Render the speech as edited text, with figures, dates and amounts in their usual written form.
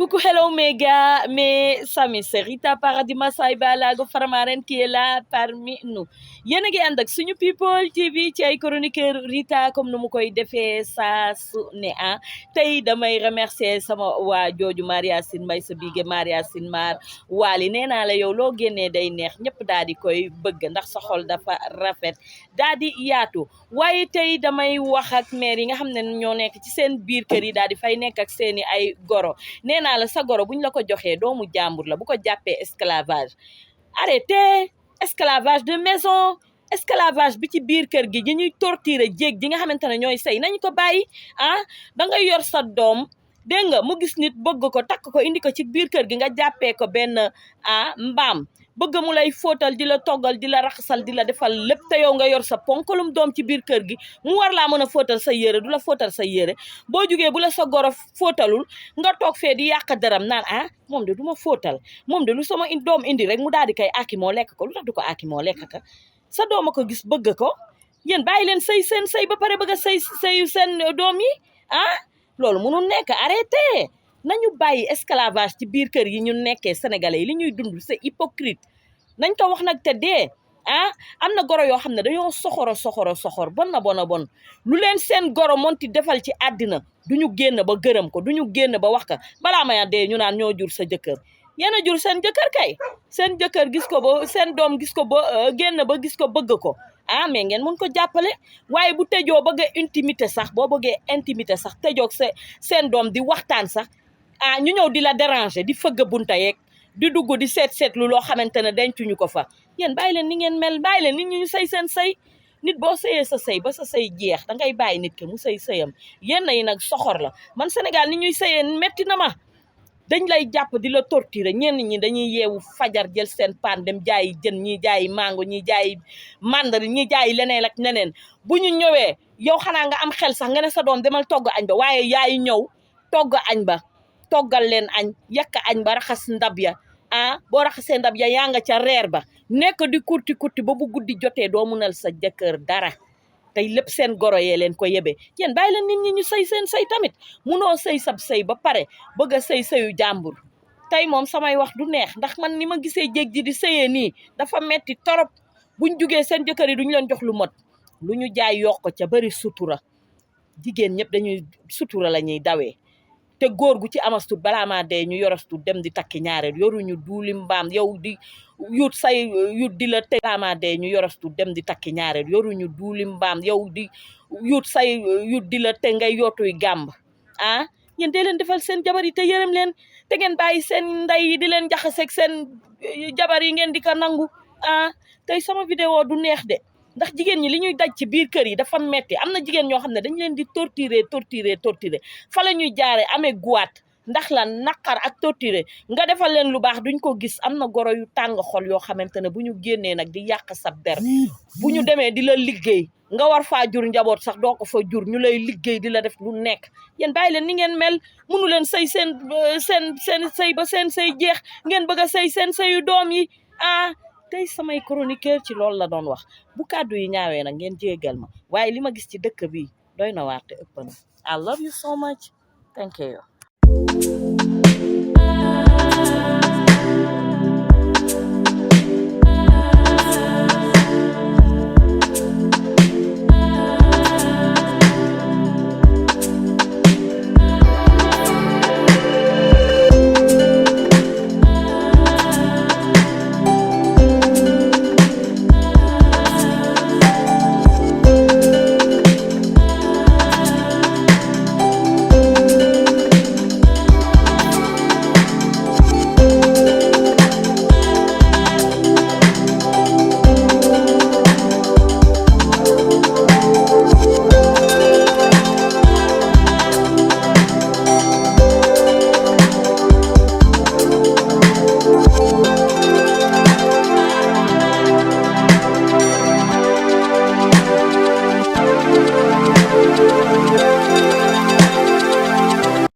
Coucou, hello méga, mes amis, c'est Rita paradis Massaï Balago Faramaren qui est là parmi nous. Yéen a ngi ànd ak suñu people TV ci ay chroniqueur Rita comme nu mu koy defee saa su ne tey damay remercier sama waa jooju Maria Sin Mbay sa bige Maria Sin Mar waali nee naa la yow loo génnee day neex ñëpp daal di koy bëgg ndax sa xol dafa rafet daal di yaatu waaye tey damay wax ak maire yi nga xam ne ñoo nekk ci seen biir kër yi daal di fay nekk ak seeni ay goro nee naa la sa goro buñ la ko joxee doomu jàmbur la bu ko jàppee esclavage arrêtez esclavage de maison esclavage bi ci biir kër gi ñuy torturer jéeg ji nga xamante ne ñooy sëy nañ ko bàyyi da ngay yor sa doom dégg nga mu gis nit bëgg ko takk ko indi ko ci biir kër gi nga jàppee ko benn mbaam bëgg mu lay fóotal di la toggal di la raxasal di la defal lépp te yow nga yor sa ponkalum doom ci biir kër gi mu war laa mën a fóotal sa yére du la fóotal sa yére boo jugee bu la sa goro fóotalul nga toog fee di yàq daram naan moom de du ma fóotal moom de lu sama doom indi rek mu daal di koy aaki moo lekk ko lu tax du ko aaki moo lekk ka sa doom a ko gis bëgg ko yéen bàyyi leen sëy seen sëy ba pare bëgg a sëyu seen doom yi loolu mënul nekk arrêté nañu bàyyi esclavage ci biir kër yi ñu nekkee sénégalais yi li ñuy dund c'est hypocrite nañ ko wax nag te dee am na goro yoo xam ne dañoo soxor bon na bon lu leen seen goro monti defal ci àddina duñu génn ba gërëm ko duñu génn ba wax ka balaa maya dee ñu naan ñoo jur sa jëkkër yéen a jur seen jëkkër kay seen jëkkër gis ko ba seen doom gis ko ba génn ba gis ko bëgg ko mais ngeen mun ko jàppale waaye bu tëjoo bëgg intimité sax boo bëggee intimité sax tëjoog seen doom di waxtaan sax ñu ñëw di la déranger di fëgg bunta yeeg di dugg di seetlu loo xamante ne dencuñu ko fa yéen bàyyi leen ni ngeen mel bàyyi leen nit ñu sëy seen sëy nit boo sëyee sa sëy ba sa sëy jeex da ngay bàyyi nit ke mu sëyam yenn yi nag soxor la man Sénégal ni ñuy sëyee metti na ma dañ lay jàpp di la torturer ñenn ñi dañuy yeewu fajar jël seen paan dem jaayi jën ñi jaayi mango ñi jaayi mandari ñi jaayi leneen ak neneen bu ñu ñëwee yow xanaa nga am xel sax nga ne sa doom demal togg añ ba waaye yaay ñëw togg añ ba toggal leen añ yàq añ ba raxas ndab ya boo raxasee ndab ya yaa nga ca reer ba nekk di kurti ba bu guddi jotee doo munal sa jëkkër dara tey lépp seen goro yee leen ko yebee yéen bàyyi leen nit ñi ñu sëy seen sëy tamit munoo sëy sab sëy ba pare bëgg a sëyu jàmbur tey moom samay wax du neex ndax man ni ma gisee jéeg ji di sëyee nii dafa metti torop buñ jugee seen jëkkër yi duñu leen jox lu mot lu ñu jaay yokk ca bari sutura jigéen ñëpp dañuy sutura la ñuy dawee te góor gu ci amastut balaa maa dee ñu yorastut dem di takki ñaareel yoruñu duuli mbaam yow di yut di la te balaa maa dee ñu yorastut dem di takki ñaareel yoruñu duuli mbaam yow di yut di la te ngay yootuy gàmb yéen dee leen defal seen jabar yi te yërëm leen te ngeen bàyyi seen nday yi di leen jaxaseeg seen jabar yi ngeen di ko nangu tey sama vidéo du neex de ndax jigéen ñi li ñuy daj ci biir kër yi dafa metti am na jigéen ñoo xam ne dañ leen di torturer fa la ñuy jaare amee guwaat ndax la naqar ak torturer nga defal leen lu baax duñ ko gis am na goro yu tàng xol yoo xamante ne bu ñu génnee nag di yàq sa der bu ñu demee di la liggéey nga war faa jur njaboot sax doo ko fa jur ñu lay liggéey di la def lu nekk yéen bàyyi leen ni ngeen mel mënu leen sëy seen sëy ba seen sëy jeex ngeen bëgg a sëy seen sëyu doom yi tey samay chroniqueur ci loolu la doon wax bu kàddu yi ñaawee nag ngeen jéggal ma waaye li ma gis ci dëkk bi doy na waar te ëpp na I love you so much thank you